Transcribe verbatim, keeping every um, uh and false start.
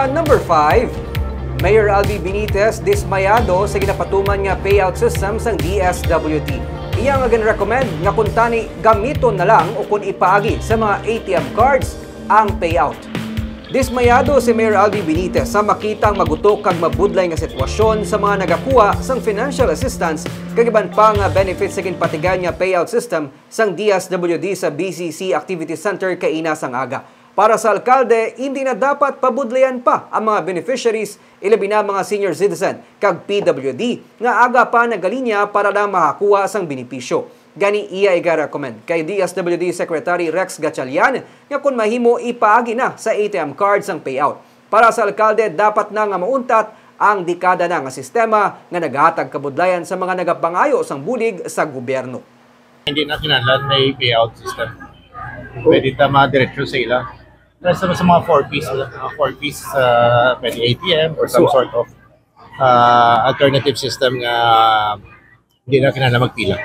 Number five, Mayor Albi Benitez dismayado sa ginapatuman nga payout system sang D S W D. Iya nga ginrecommend nga kuntani gamiton na lang o kun ipaagi sa mga A T M cards ang payout. Dismayado si Mayor Albi Benitez sa makita ang magutok kag mabudlay nga sitwasyon sa mga nagakuha sang financial assistance kag iban pa nga benefits sa ginpatigayon nga payout system sang D S W D sa B C C Activity Center kaina sang aga. Para sa alkalde, hindi na dapat pabudlayan pa ang mga beneficiaries, ilabi na mga senior citizen kag P W D nga aga pa nagalinya para lang makakuha sang benepisyo. Gani iya igarecommend kay D S W D Secretary Rex Gatchalian nga kun mahimo ipaagi na sa A T M card sang payout. Para sa alkalde, dapat na nga mauntat ang dekada na nga sistema nga naghatag kabudlayan sa mga nagapangayo sang bulig sa gobyerno. Hindi na kinahanglan may payout system. Pwede ta madiretso sa ila. Sa, sa mga four Ps, mga four Ps, uh, pwede A T M or some So, sort of uh, alternative system nga hindi na kinahanglan magpila.